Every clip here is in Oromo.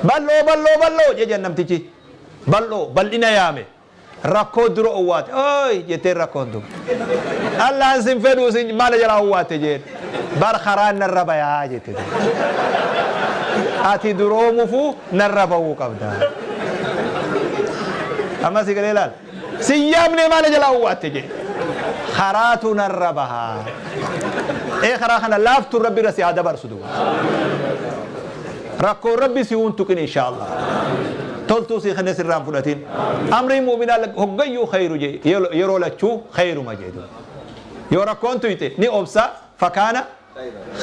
Bal'oo bal'oo bal'oo jedhan namtichi. Bal'oo bal'ina yaame. Rakkoo dura owwaate. Ooy jetteen rakkoon tun. Allaan sin fedhuu sin maala jalaa owwaatte jeen. Bar karaan narra bayaa jette. Ati duroomufu narra ba'uu qabda. Amma si galee laal. Sin yaamnee maala jalaa owwaatte jee. Karaatu narra bahaa. Ee karaa kana laaftuun rabbi irra si haa dabarsu duuba. Rakkoon rabbi si hun tuqin insha Allah. Toltuu sii kenne sirraa hin fudhatin. Amriin mu'minaa hoggayyuu kheyru je yeroo lachuu kheyruma jee duuba. Yoo rakkoon tuyxe ni obsa fakaana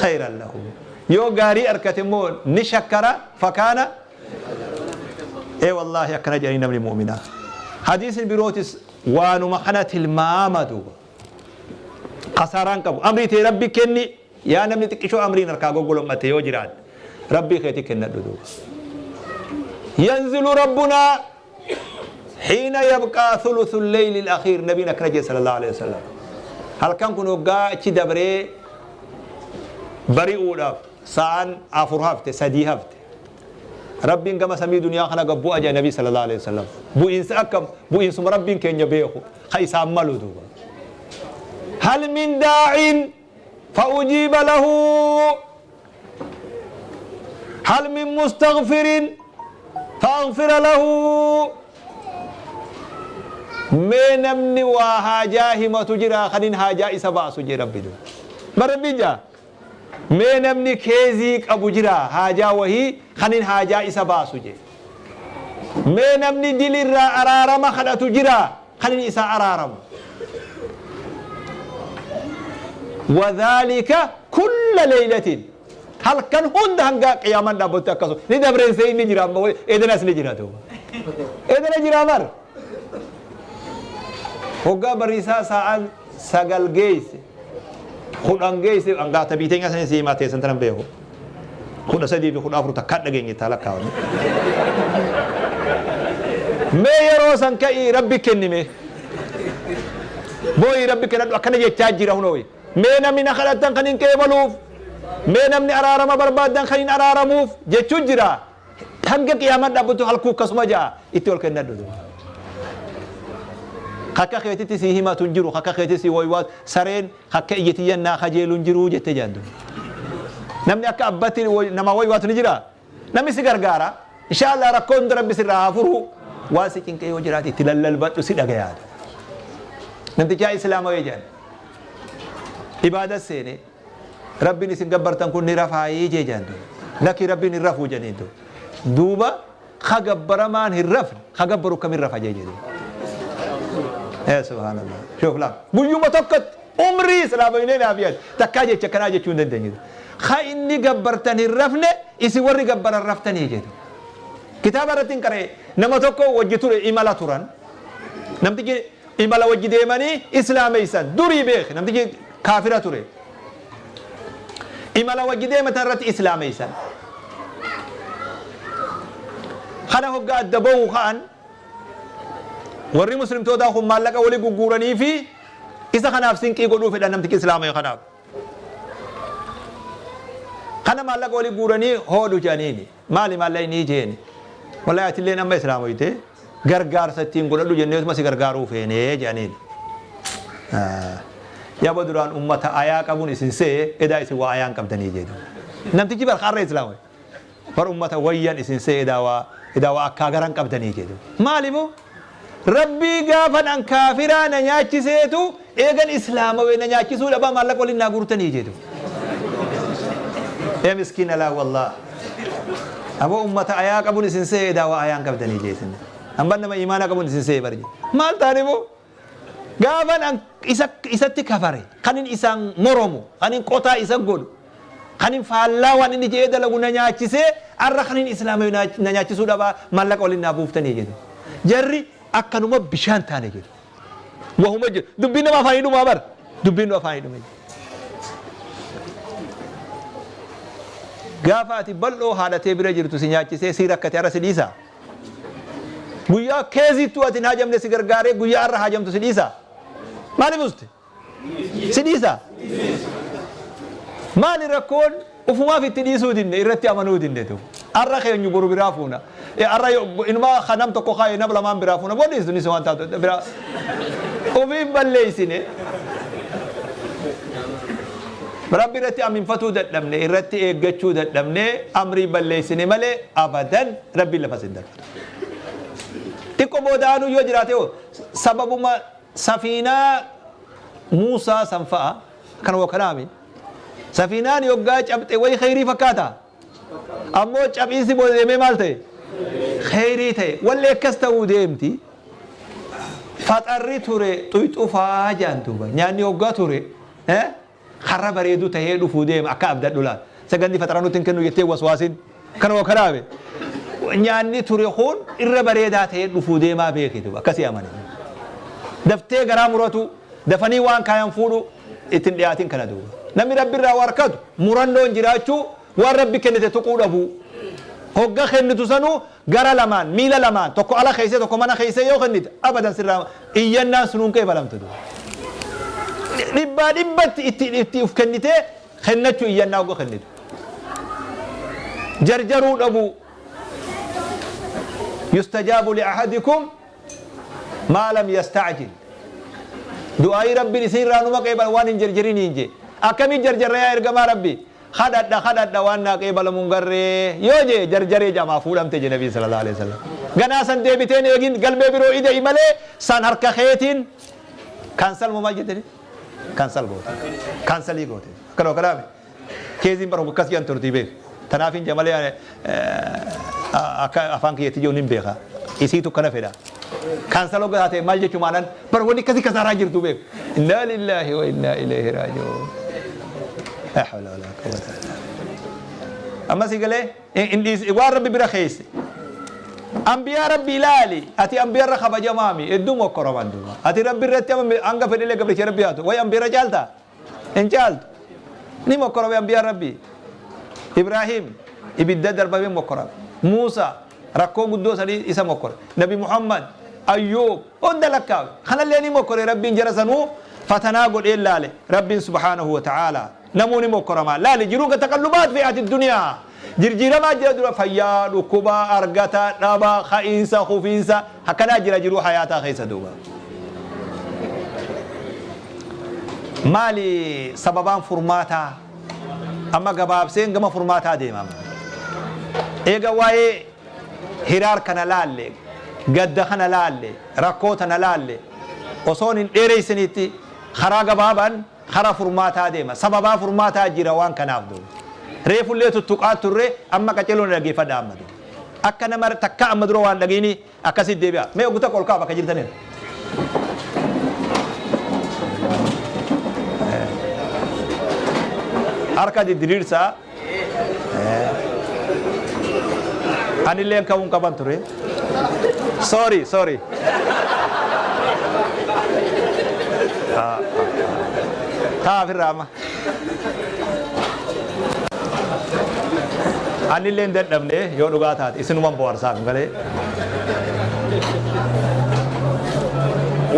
kheyran lahu. Yoo gaarii arkate immoo ni shakkara fakaana. Ee wallaahi akkana jedhanii namni mu'minaa. Hadiisni birootis waanuma kana tilmaama duuba. Kasaaraan qabu. Amrii tee rabbi kenni. Yaa namni xiqqishoo amriin harkaa goggolom'ate yoo jiraate rabbii keetii kennadhu duuba. Yanzilu rabbunaa hiina yabqaa thuluthu leyli al-akhiir nabiin akkana jedhe sallallahu alaihi wasallam. Halkan kun hoggaa achi dabree bari'uudhaaf sa'aan 4 hafte 3 hafte. Rabbiin gama samii duniyaa kana gad bu'a jedhe nabii sallallahu alaihi wasallam. Bu'iinsa akkam bu'iinsuma rabbiin keenya beeku ka isaan malu duuba. Hal min daa'in فأجيب له هل من مستغفر فأغفر له mee namni waa haajaa himatu jira kanin haajaa isa baasu jee rabbi du bar rabbiin jaa mee namni keezii qabu jira haajaa wahii kanin haajaa isa baasu jee mee namni dilirraa araarama kadhatu jira kan inni isaa araaramu. Wadhaalika kulla leeylatin halkan hunda hanga qiyaamaan dhaabbattu akkasuma ni dabreen see inni jira amma edanas ni jira duuba edana jira bar hoggaa bariisaa sa'aan 9 geesse 10 geesse hangaa tabii teenya sanii sii himaa teessan tanan beeku 13 fi 14 takkaa dhageenye taa lakkaawame. Mee yeroo san ka'ii rabbi kenni mee. Booyii rabbi kennadhu akkana jechaa jira hunooyi. Mee namni na kadhattan kan hin qeebaluuf. Mee namni araarama barbaaddan kan hin araaramuuf jechuu jira. Hanga qiyaamaan dhaabbatu halkuu akkasuma ja'a itti ol kennadhu. Akka keetitti sii himatu hin jiru, akka keetitti sii waywaatu, sareen Akka ija tiyyan naa kajeelu hin jiruu jette jedhan duuba. Namni akka abbatti namaa waywaatu ni jiraa? Namni si gargaara. Inshaa Allah rakkoo hunda rabbi sirraa haa furu. Waan si cinqee yoo jiraate itti lallalbadhu si dhagayaa. Namtichaa islaamawee jedhan. Ibaada seene. Rabbiin isin gabbartan kun ni rafaayii jee jedhan duuba. Lakki rabbiin hin rafuu jedhaniin duuba. Duuba Ka gabbaramaan hin rafne, ka gabbaru akkamin rafa jee jedhe. Ee subhaanallah. Shoof laal. Guyyuma tokkotti umrii islaamoynee naaf yaad. Takkaa jecha akkanaa jechuu hin dandeenye. Ka inni gabbartan hin rafne, isin warri gabbaran raftanii jedhe. Kitaaba irratti hin qara'e. Nama tokko wajji ture imala turan. Namtichi imala wajji deemanii islaameysan. Durii beeki namtichi kaafira ture. Imala wajji deematan irratti islaameysan. Kana hoggaa adda bahu ka'an warri muslimtootaa kun maallaqa wali gugguuranii fi isa kanaaf sinqii godhuu fedhan namtichi islaamaye kanaaf. Kana maallaqa wali guuranii hoodhu jedhaniini. Maali maallaqni jeeni. Wallahi atilleen amma islaamoyte gargaarsa ittiin godhadhu jenneetuma si gargaaruu feene jedhaniini. Yabo duraan ummata ayaa qabuun isin se'e edaa isin waa ayaan qabdanii jedhu. Namtichi bar har'a islaamoye. Bar ummata wayyan isin se'e edaa waa edaa waa akkaa garan qabdanii jedhu. Maali boo? Rabbii gaafan an kaafiraa na nyaachiseetu eegan islaamawe na nyaachisuu dhabaa maallaqa waliin naa guurtanii jedhu. Ee miskiina laa wallaah. Aboo ummata ayaa qabun isin se'e edaa waa ayaan qabdanii jeesin. Amban nama imaana qabun isin se'e bar jedhe. Maal taane boo? Gaafan an isa isatti kafare kanin isaan moromu kanin qotaa isa godhu kanin faallaa waan inni je'ee dalagu na nyaachisee arra kanin islaamayu na nyaachisuu dhabaa maallaqa waliin naa buuftanii jedhu. Jarri akkanuma bishaan taane jedhu. Wahuma jedhu. Dubbiin nama afaanii dhumaa bar. Dubbiin nu afaanii dhume. Gaafa ati bal'oo haadhatee bira jirtu si nyaachisee si rakkate arra si dhiisaa? Guyyaa keezittuu ati hin haajamne si gargaaree guyyaa arra haajamtu si dhiisaa? Maaliif uste? Si dhiisaa? Maali rakkoon ufumaaf itti dhiisuu dinne irratti amanuu dinne tu. Arra keenyu boru biraa fuuna. Arra inuma ka nam tokko kaa'e nam lamaan biraa fuuna. Boo dhiistu nis waan taatu biraa. Ofiif balleessine. Rabbi irratti aminfatuu dadhabne, irratti eeggachuu dadhabne, amrii balleessine malee abadan Rabbiin lafa sin darbatu. Xiqqoo booda aanuu yoo jiraate hoo sababuma safiinaa Muusaa san fa'a kan wa kanaami. Safiinaan yoggaa cabxe wayi kheyrii fakkaata? Ammoo caphiinsi booda deemee maal ta'e? Kheyrii ta'e. Walli akkas ta'uu deemti. Faxarri ture xuyxufaa jedhan duuba. Nyaanni hoggaa ture karra bareedu tahee dhufuu deema akka abdadhu laal. Saganni faxara nutti hin kennu jettee waswaasin. Kana wa kanaame. Nyaanni ture kun irra bareedaa tahee dhufuu deemaa beeki duuba. Akkasii amani. Daftee garaa muratu, dafanii waan kaayan fuudhu itti hin dhiyaatin kana duuba. Namni Rabbi irraa waa harkatu murannoon jiraachuu, waan Rabbi kennite tuquu dhabuu. Hogga kennitu sanuu gara lamaan, miila lamaan, tokko ala keessee tokko mana keessee yoo kennite abadan sirraa iyyannaan sunuu hin qeebalamtu duuba. Dhibbaa dhibbatti itti itti uf kennitee kennachuu iyyannaa hogga kennitu. Jarjaruu dhabuu. Yustajaabu li ahadikum maa lam yasta'jil. Du'aa'ii Rabbiin isin irraa numa qeebala waan hin jarjariniin jee. Akkamiin jarjarra yaa ergamaa Rabbii? Kadhadha kadhadha waan naa qeebalamu hin garree yoo jee jarjaree jamaa fuudhamte jee Nabiin sallallahu alaihi wasallam. Ganaa san deebiteen eegin galmee biroo ida'i malee san harka keetiin kaansal moo maal jettani? Kaansal goote. Kaansalii goote. Akkanuma kanaami. Keeziin bara akkas jedhan turtii beek. Tanaaf hin malee akka afaan kiyyatti jiru nin beeka. Isiitu kana fedha. Kaansal hoggaa taate maal jechuu maanan bara wanni akkasii kasaaraa jirtu beek. Innaa lillaahi wa innaa ilayhi raaji'uun. Laa hawla walaa quwwata illaa billah. Amma si galee hin dhiisi waan rabbi bira keesse. Ambiyaa rabbi ilaali ati ambiyaa irra kabajamaami hedduu mokkoraman duuba. Ati rabbi irratti amma hanga fedhilee gabricha rabbi haatu wayi ambiyaa irra caaltaa? Hin caaltu. Ni mokkorame anbiyaan Rabbii. Ibraahim ibidda darbamee mokkorame. Muusaa rakkoo guddoo sanii isa mokkore. Nabi Muhammad, Ayyuub hunda lakkaawe. Kanallee ni mokkore Rabbiin jara sanuu fatanaa godhee laale. Rabbiin subhaanahu wa ta'aalaa namuu ni mokkoramaa. Laali jiruun ka taqallubaat fi haati duniyaa. Jirjiiramaa jira dura fayyaa, dhukkuba, argata, dhaba, ka'iinsa, kufiinsa akkanaa jira jiruu hayaataa keessa duuba. Maali sababaan furmaataa? Amma gabaabseen gama furmaataa deema amma. Eega waa'ee hiraar kana laalle, gadda kana laalle, rakkoo tana laalle, osoon hin dheereysinitti karaa gabaabaan kara furmaataa deema. Sababaa furmaataa jira waan kanaaf duuba. Reefullee tuttuqaa turre amma qaceeloo na dhaggeeffadhaa amma duuba. Akka nama takkaa amma dura waan dhageenii Akkasitti deebi'aa. Mee oggu takka ol ka'a bakka jirtaniin. Harka didiriirsaa. Anilleen ka'uun qaban ture. Sorry, sorry. Ta'a ofirraa amma. Anillee hin dadhabne yoo dhugaa taate isinuman bohaarsaaf malee.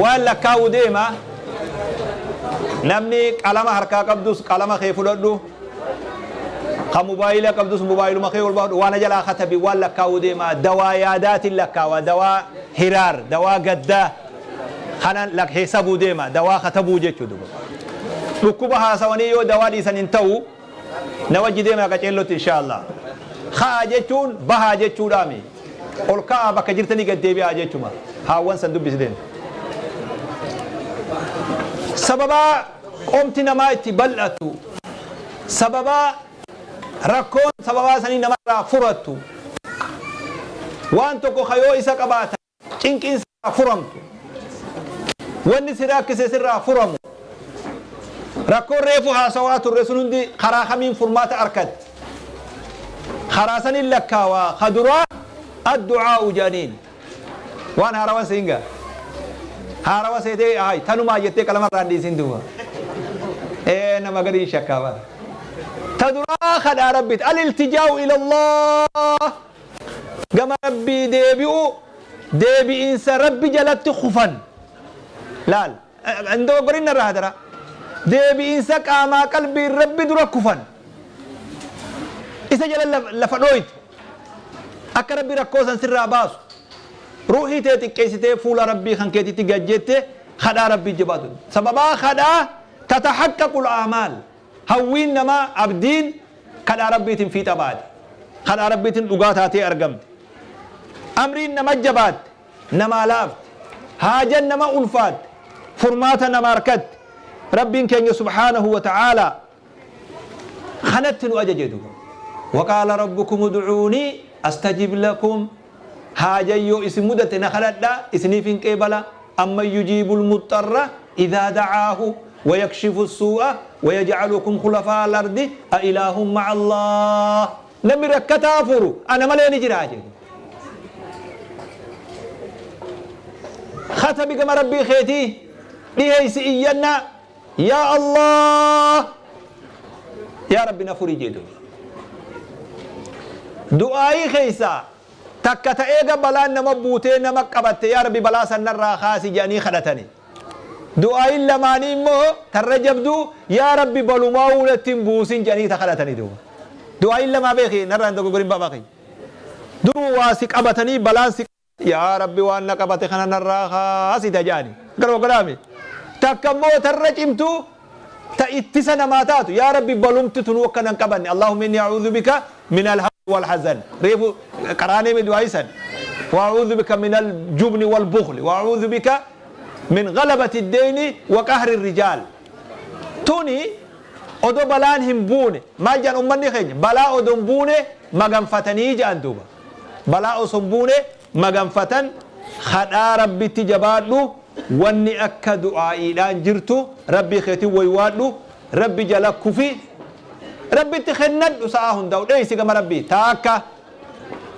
Waan lakkaa'u deema namni qalama harkaa qabdus qalama kee fudhadhu ka mobaayila qabdus mobaayiluma kee ol baafadhu waan jalaa katabi waan lakkaa'u deema dawaa yaadaatiin lakkaawa dawaa hiraar dawaa gaddaa kana hesabuu deema dawaa katabuu jechuu duba dhukkuba haasawanii yoo dawaa dhiisan hin ta'u na wajji deemaa qaceellotti inshaa Allah ka'aa jechuun bahaa jechuudhaami ol ka'aa bakka jirtanii gad deebi'aa jechuma haawwan san dubbisi deema sababaa qomti namaa itti bal'atu sababaa rakkoon sababaa sanii namarraa furattu waan tokko ka yoo isa qabaatan Cinqiin sirraa furamtu. Wanni si rakkise sirraa furamu. Rakkoon reefu haasawaa turre sun hundi karaa kamiin furmaata arkatti? Karaa sanin lakkaawaa. Ka duraa addu'aa'u jedhaniin. Waan haarawan siin gaa. Haarawa seetee hay tanumaa jettee qalama irraa hin dhiisin duuba. Ee nama gariin shakkaa bara. Ta duraa kadhaa Rabbiiti. Al-iltijaa'u ilallah. Gama Rabbii deebi'uu, deebi'iinsa Rabbi jalatti kufan. Laal, hin dogoggorin narraa hadaraa. Deebi'iinsa qaamaa qalbiin Rabbi dura kufan. Isa jala lafa dhooyte. Akka Rabbi rakkoo san sirraa baasu. Ruuhii tee xiqqeessitee fuula Rabbii kan keetitti gad jette kadhaa Rabbii jabaatu. Sababaa kadhaa tatahaqqaqul aamaal. Hawwiin namaa abdiin kadhaa Rabbiitiin fiixa baate. Kadhaa Rabbiitiin dhugaa taatee argamte. Amriin nama jabaatte, namaa laafte. Haajan nama ulfaatte, furmaata nama harkatte. Rabbiin keenya subhaanahu wa ta'aalaa kanatti nu ajaje duuba. Waqaala rabbukum ud'uunii astajib lakum. Haajan yoo isin mudate na kadhadhaa isiniif hin qeebala. Amman yujiibul muxxarra idhaa da'aahu wa yakshifu suu'a wa yaj'alukum khulafaa al-ardi a ilaahun ma'a Allah. Namni rakkataa furu ana malee ni jiraa jedhe. Katabi gama Rabbii keetii dhiheeysi iyyannaa. Yaa Allah, yaa Rabbi na furi jedhu. Du'aayii keessaa takka ta eega balaan nama buutee nama qabatte, yaa Rabbi balaa san narraa kaasi jedhanii kadhatani. Du'aayiin lamaanii immoo tarra jabduu, yaa Rabbi balumaa wulatti hin buusin jedhanii ta kadhatani duuba. Du'aayiin lamaa beeki, narraa hin dogoggorin baabaa kiyya. Duruu waa si qabatanii balaan si, yaa Rabbi waan na qabate kana narraa kaasi ta jedhani. Akkanuma godhaami. Takka immoo tarra cimtuu ta ittisa namaa taatu, yaa Rabbi balumti tunuu akka nan qabanne, Allahumma inni a'uudhu bika min alhammi wal hazan. Reefu qaraanee mi du'aayii san. Wa a'uudhu bika min aljubni wal bukhli wa a'uudhu bika min ghalabati ddeeyni wa qahri rijaal. Tuni odo balaan hin buune maal jedhan ummanni keenya, balaa odo hin buune maganfatanii jedhan duuba. Balaa osoo hin buune maganfatan. Kadhaa Rabbitti jabaadhu. Wanni akka du'aa'iidhaan jirtu, Rabbii keetiin waywaadhu, Rabbi jala kufi, Rabbitti kennadhu, sa'aa hundaa'u dheeysi gama Rabbii. Taakka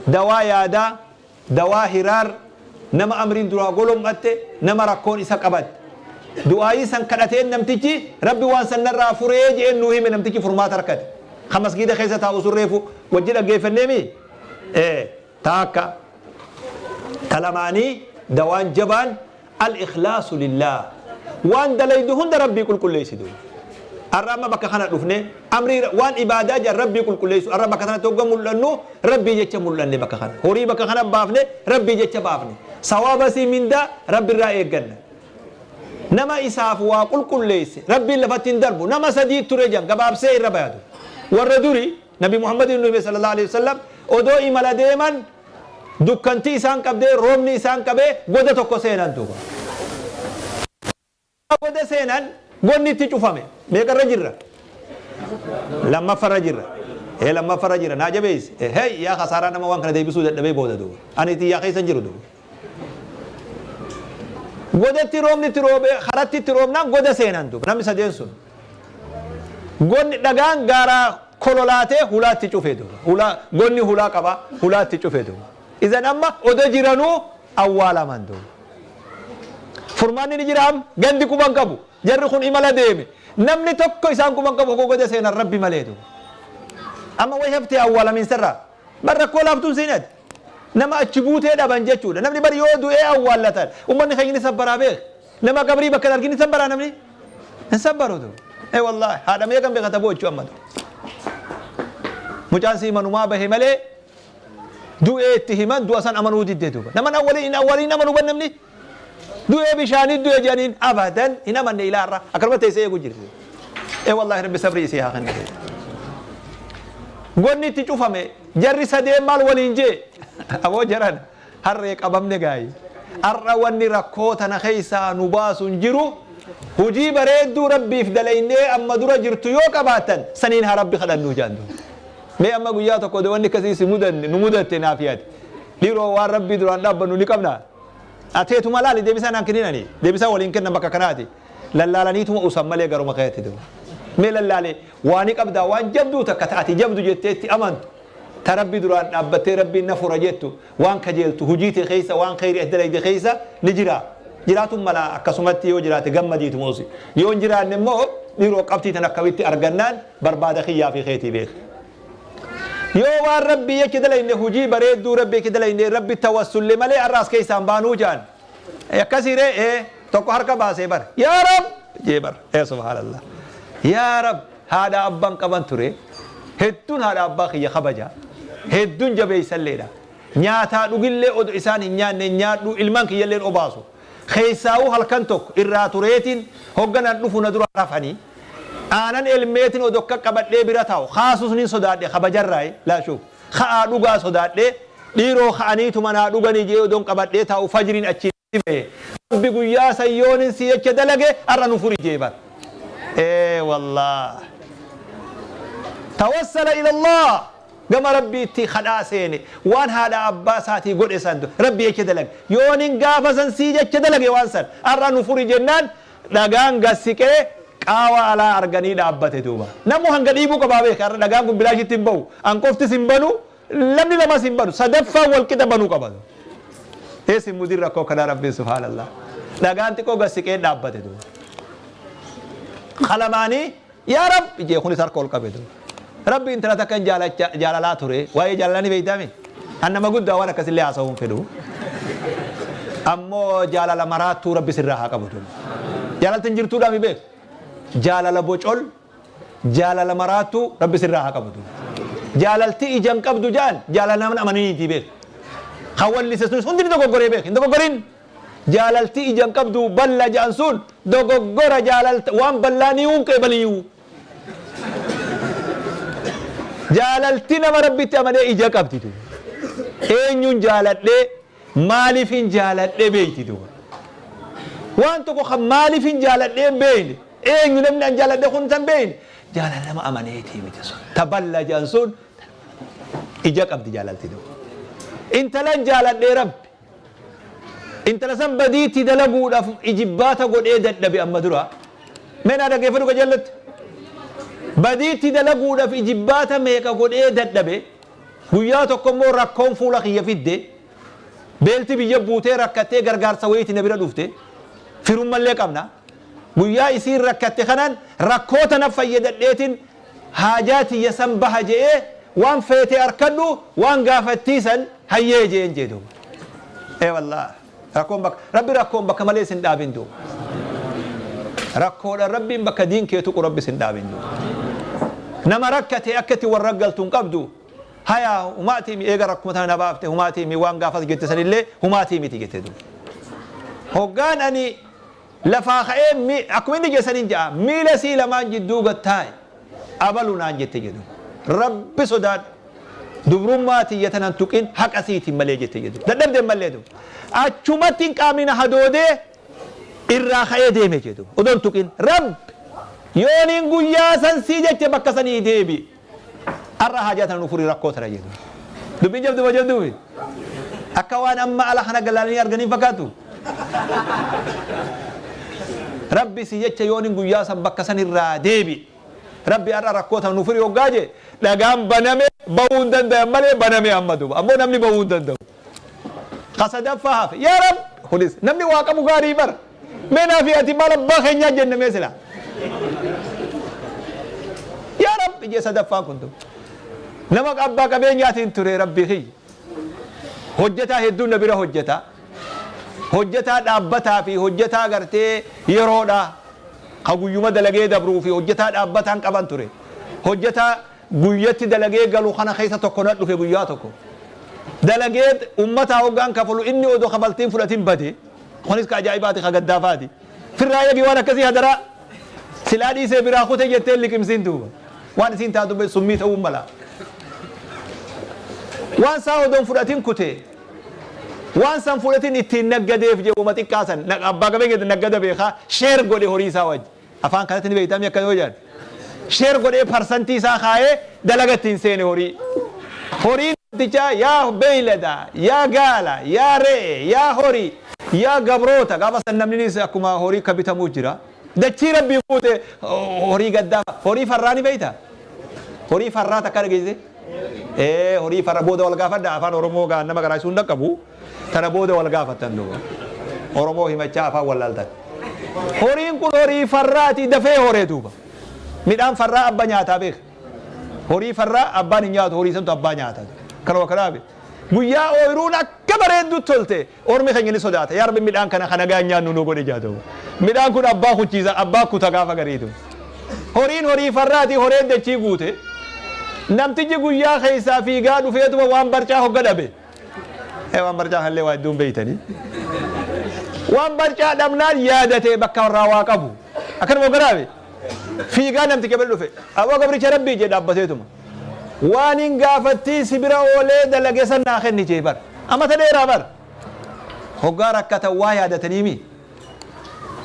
dawaa yaadaa, dawaa hiraar, nama amriin duraa golom'atte, nama rakkoon isa qabatte, du'aa'ii san kadhateen namtichi Rabbi waan san narraa furee je'een nuu hime, namtichi furmaata harkate ka masgiida keessa taa'u sun reefu wajji dhaggeeffanneemii. Ee taakka ta lamaanii dawaan jabaan al-ikhlaasu lillaah. Waan dalaydu hunda Rabbii qulqulleeysi duuba. Arra amma bakka kana dhufne amrii waan ibaadaa jedhan Rabbii qulqulleeysu. Arra bakka kanatti hogga mul'annu Rabbii jecha mul'anne. Bakka kana horii bakka kana baafne Rabbii jecha baafne, sawaaba sii mindaa Rabbirraa eegganna. Nama isaaf waa qulqulleeyse Rabbiin lafatti hin darbu. Nama sadii ture jedhan, gabaabsee irra bayatu. Warra duri Nabi Muhammadiin nu hime sallallahu alaihi wasallam, odoo imala deeman dukkanti isaan qabdee, roobni isaan qabee, goda tokko seenan duuba. Goda seenan, godni itti cufame. Meeqarra jirra? Lammaffarra jirra. Ee, lammaffarra jira. Naa jabeessi. Hey, yaa kasaaraa nama waan kana deebisuu dadhabee booda duuba. Ani xiyyaa keessa hin jiru duuba. Godatti roobni itti roobee karatti itti roobnaan goda seenan duuba namni sadeen sun. Godni dhagaan gaaraa kololaatee hulaatti cufe duuba. Hulaa godni hulaa qaba, hulaatti cufe duuba. Izan amma odo jiranuu awwaalaman duuba. Furmaanni ni jiraam, gandi quban qabu. Jarri kun imala deeme. Namni tokko isaan quban qabu hogoo goda seenan Rabbi malee duuba. Amma way haftee awwaalamiinsarraa. Bar rakkoo laaftuun siin ati. Nama achi buutee dhaban jechuudha. Namni bar yoo du'ee awwaallatan ummanni keenya ni sabbaraa beek. Nama qabrii bakka hin argin ni sabbaraa namni? Hin sabbaru tu. Ee wallaahi, haadha meeqan beeka ta boochu amma tu. Mucaan sii manumaa bahe malee du'ee itti himan, du'a san amanuu didde duuba. Nama awwaliin hin awwaliin amanuu ban namni. Du'ee bishaanii du'e jedhaniin abadan hin amanne, ilaa irra akkanuma teessee eegu jirti. Ee wallaahi, Rabbi sabrii isii haa kennu. Gonni itti cufame, jarri sadeen maal waliin jee? Aboo jaran, harree qabamne gaayi. Har'a wanni rakkoo tana keessaa nu baasu hin jiru. Hujii bareedduu Rabbiif dalaynee amma dura jirtu yoo qabaattan saniin haa Rabbi kadhannuu jedhan duuba. Mee amma guyyaa tokko wanni akkasii si mudanne nu mudatte naaf yaadi. Dhiiroo, waan Rabbii duraan dhaabbannu ni qabnaa? Ateetuma laali, deebisaa naan kennin ani. Deebisaa waliin kennan bakka kanaati. Lallaalaniituma usan malee garuma keetti duuba. Mee lallaale, waani qabdaa waan jabduu takka ta ati jabdu jettee itti amantu, ta Rabbi duraan dhaabbattee Rabbiin na fura jettu, waan kajeeltu hujii tee keessa, waan kheyrii ati dalayde keessa ni jira. Jiraatun mala akkasumatti yoo jiraate gammadiituma usi. Yoo hin jiraanne immoo dhiiroo qabxii tan akkamitti argannaan barbaada kiyyaa fi keetii beeki. Yoo waan Rabbii jecha dalayne, hujii bareedduu Rabbii jecha dalayne, Rabbi tawassulle malee har'a as keessaan baanuu jaan. Akkasii ree? Ee, tokko harka baasee bar. Yaa Rab jee bar. Ee subhaanallah. Yaa Rab, haadha abbaan qaban ture. Hedduun haadha abbaa kiyya kabaja. Hedduun jabeessalleedha. Nyaataa dhugillee odo isaan hin nyaanne hin nyaadhu, ilmaan kiyyallee hin obaasu. Keessaawuu halkan tokko irraa tureetiin hoggan an dhufu na dura rafanii. Aanan elmeetiin odo akka qabadhee bira taa'u kaasus nin sodaadhe kabajarraayi laa shuuf. Ka'aa dhugaa sodaadhee dhiiroo ka'aniituma naa dhuganii je'ee odon qabadhee taa'u fajriin achii natti bahe. Rabbi guyyaa san yoonin sii jecha dalage har'a nu furi je'e bar. Ee wallaah. Tawassala ilallah. Gama Rabbiitti kadhaa seene. Waan haadha abbaa isaatii godhe san Rabbi jecha dalage. Yoonin gaafa san sii jecha dalage waan san har'a nu furi jennaan dhagaan gad siqee qaawa alaa arganii dhaabbate duuba. Namuu hanga dhiibuu qabaa beeki. Har'a dhagaan kun bilaashitti hin bahu. An qoftis hin banu, namni lamas hin banu. Sadaffaan wal qixa banuu qaba. Eessi hin mudin rakkoo akkanaa Rabbiin subhaanallah. Dhagaan xiqqoo gad siqee dhaabbate duuba. Qalamaanii Yaa Rabbi jee kunis harka ol qabe duuba. Rabbi intala takkan jaalacha jaalalaa ture. Waa'ee jaalalaa ni beeytaami? An nama guddaa waan akkasillee haasa'uu hin fedhu. Ammoo jaalala maraattuu Rabbi sirraa haa qabu duuba. Jaalalti hin jirtuudhaa mi beeku? Jaalala bocol, jaalala maraattuu Rabbi sirraa haa qabu duuba. Jaalalti ija hin qabdu jaan jaalala nama amaniniitii beeku. Kan wallise sunis hundi ni dogoggoree beeku. Hin dogoggorin. Jaalalti ija hin qabdu balla ja'an sun dogoggora jaalalta waan ballaa ni hin qeebaliyu. Jaalalti nama Rabbitti amanee ija qabdi duuba. Eenyuun jaaladhee maaliifin jaaladhe beeyti duuba. Waan tokko kan maaliifin jaaladhee hin beeyne eenyu namni an jaaladhe kun tan beeyne jaalala nama amaneetii miti sun. Ta balla ja'an sun ija qabdi jaalalti duuba. Intalan jaaladhee Rabbi Intala san badii itti dalaguudhaaf ijibbaata godhee dadhabe amma dura. Mee naa dhaggeeffadhu qajeellotti. Badii itti dalaguudhaaf ijibbaata meeqa godhee dadhabe. Guyyaa tokko immoo rakkoon fuula kiyya fidde. Beelti biyya buutee rakkattee gargaarsa wayiiti na bira dhufte. Firummallee qabna. Guyyaa isiin rakkatte kanaan rakkoo tana fayyadadheetiin haajaa tiyya san baha je'ee waan feete arkadhu waan gaafattii san hayyee je'een jee duuba. Ee wallaah rakkoon bakka rabbi rakkoon bakka malee sin dhaabin duuba. Rakkoodhaan rabbiin bakka diin kee tuqu rabbi sin dhaabin duuba. Nama rakkate akka itti warra galtu hin qabdu. Haya humaatii mi eega rakkuma tana na baafte humaatii mi waan gaafas jette sanillee humaatii miti jette duuba. Hoggaan ani Lafaa ka'ee mi, akkuma inni jedhe sanin ja'a, miila isii lamaan jidduu gad taa'i, abalu naan jette jedhu. Rabbi sodaadhu. Dubrummaa tiyya tana hin tuqin haqa siitiin malee jette jedhu. Dadhabde mallee duba. Achumatti hin qaamni na hadoodee irraa ka'ee deeme jedhu. Odoo hin tuqin. Rabbi yooniin guyyaa san sii jeche bakka sanii deebi. Arra haajaa tana nu furi rakkoo tana jedhu. Dubbiin jabdu ma jabduu miti? Akka waan amma ala kana galaalanii arganii fakkaatu. Rabbi si jecha yoonin guyyaa san bakka san irraa deebi. Rabbi har'a rakkoo tana nu furi hoggaa jee dhagaan baname bahuu hin dandayan malee baname amma duuba. Ammoo namni bahuu hin danda'u. Ka sadaffaa hafe. Yaa Rabbi kunis namni waa qabu gaarii bara. Mee naa fi ati maal abbaa keenyaa jenne mee silaa. Yaa Rabbi jee sadaffaan kun duuba. Nama abbaa qabeenyaatiin ture Rabbi kiyya. Hojjetaa hedduun na bira hojjeta. Hojjetaa dhaabbataa fi hojjetaa gartee yeroodha. Ka guyyuma dalagee dabruu fi hojjetaa dhaabbataan qaban ture. Hojjetaa guyyatti dalagee galu kana keessa tokko na dhufe guyyaa tokko. Dalagee ummataa hoggaan kafalu inni odoo kafaltiin fudhatin bade. Kunis ka ajaa'ibaati ka gaddaafaati. Firraa eegi waan akkasii hadaraa. Silaa dhiisee biraa kute jettee hin liqimsiin duuba. Waan isiin taatu beektu summii ta'uu mala. Waan isaa odoo hin fudhatin kute. Waan san fudhatin ittiin naggadeef jedhu wama xiqqaa san abbaa qabeenya naggada beekaa sheer godhe horii isaa wajji. Afaan kanatti ni beektaa mi akka yoo jedhan. Sheer godhee parsantii isaa kaayee dalaga ittiin seene horii. Horiin namtichaa yaa beeylada, yaa gaala, yaa re'e, yaa horii, yaa gabroota. Gaafa san namninis akkuma horii akka bitamuu jira. Dachii Rabbii guute horii gaddaa horii farraa ni beektaa? Horii farraa takka dhageesse? Ee horii farra booda wal gaafadha afaan Oromoo gaa nama garaa hin dhaqqabu. Tana booda wal gaafattan duuba. Oromoo himachaa afaan wallaaltan. Horiin kun horii farraati dafee horee duuba. Midhaan farraa abba nyaataa beeka. Horii farraa abbaan hin nyaatu horii santu abbaa nyaata. Kanuma kanaafi. Guyyaa ooyiruun akka bareeddu tolte ormi keenya ni sodaata. Yaa Rabbi midhaan kana kan nagaan nyaannu nu godhe jaa duuba. Midhaan kun abbaa kuchiisa abbaa kuta gaafa gariitu. Horiin horii farraati horeen dachii guute. Namtichi guyyaa keessaa fiigaa dhufeetuma waan barcaa hogga dhabe. Waan barcaa kanallee waa hedduun beeytanii. Waan barcaa dhabnaan yaadatee bakka irraa waa qabu. Akkanuma garaabe. Fiigaa namticha bira dhufe. Aboo gabricha Rabbii jee dhaabbateetuma. Waan hin gaafattii si bira oolee dalage san naa kenni jee bar. Amata dheeraa bar. Hoggaa rakkatan waa yaadataniimi.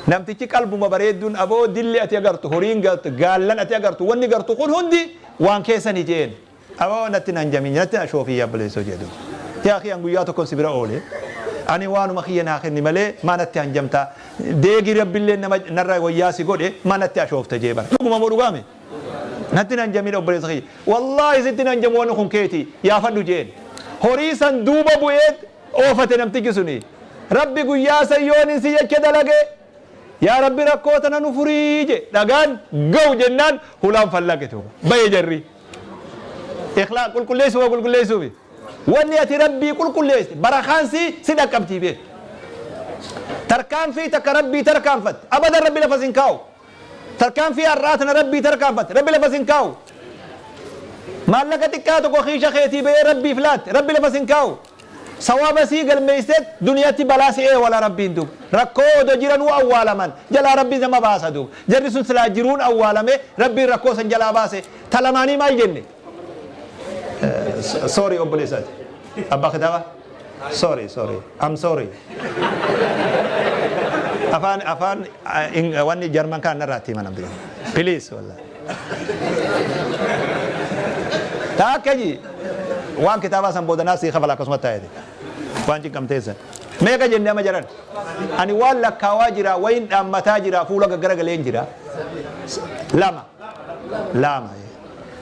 Namtichi qalbuma bareedduun aboo dilli ati agartu, horiin gartu, gaallan ati agartu, wanni gartu kun hundi waan keessani jeen. Aboo natti hin hanjamin, natti hin ashoofin yaa obboleessoo jee duuba. Yaa akhi an guyyaa tokkon si bira oole. Ani waanuma kiyya naa kenni malee maa natti hanjamta? Deegi Rabbilleen nama narra wayyaa si godhe maa natti ashoofta jee bar. Dhuguma moo dhugaame? Natti hin hanjamin obboleessa kiyya. Wallaahi sitti hin hanjamu wanni kun keeti yaafadhu jeen. Horii san duuba bu'ee oofate namtichi suni. Rabbi guyyaa san yoon si jecha dalage Yaa Rabbi rakkoo tana nu furii je dhagaan ga'u jennaan hulaan fallaqe tuuba baye jarri. Ikhlaa qulqulleessuu waa qulqulleessuufi. Wanni ati Rabbii qulqulleessite barakaan si si dhaqqabtii beek. Tarkaanfii takka Rabbii tarkaanfatte abadan Rabbi lafa sin kaa'u. Tarkaanfii har'aa tana Rabbii tarkaanfatte Rabbi lafa sin kaa'u. Maallaqa xiqqaa tokko kiisha keetii ba'ee Rabbiif laatte Rabbi lafa sin kaa'u. Sawaaba sii galmeeyseet duniyatti balaa si eewala Rabbiin duuba. Rakkoo odo jiranuu awwaalaman jalaa Rabbi nama baasa duuba. Jarri sun silaa jiruun awwaalame Rabbiin rakkoo san jalaa baase. Ta lamaanii maal jenne? Sorry obboleessaati. Abbaa kitaabaa? Sorry, sorry. I'm sorry. Afaan afaan wanni Jarman kana narraa itti himan namti. Please wallahi. Taakka ji waan kitaabaa san booda naa sii kafala akkasuma taa'eeti. Waan cinqamteessan. Meeqa jenne amma jaran? Ani waan lakkaawaa jira wayin dhaammataa jira fuula gaggaragaleen jira. Lama. Lama.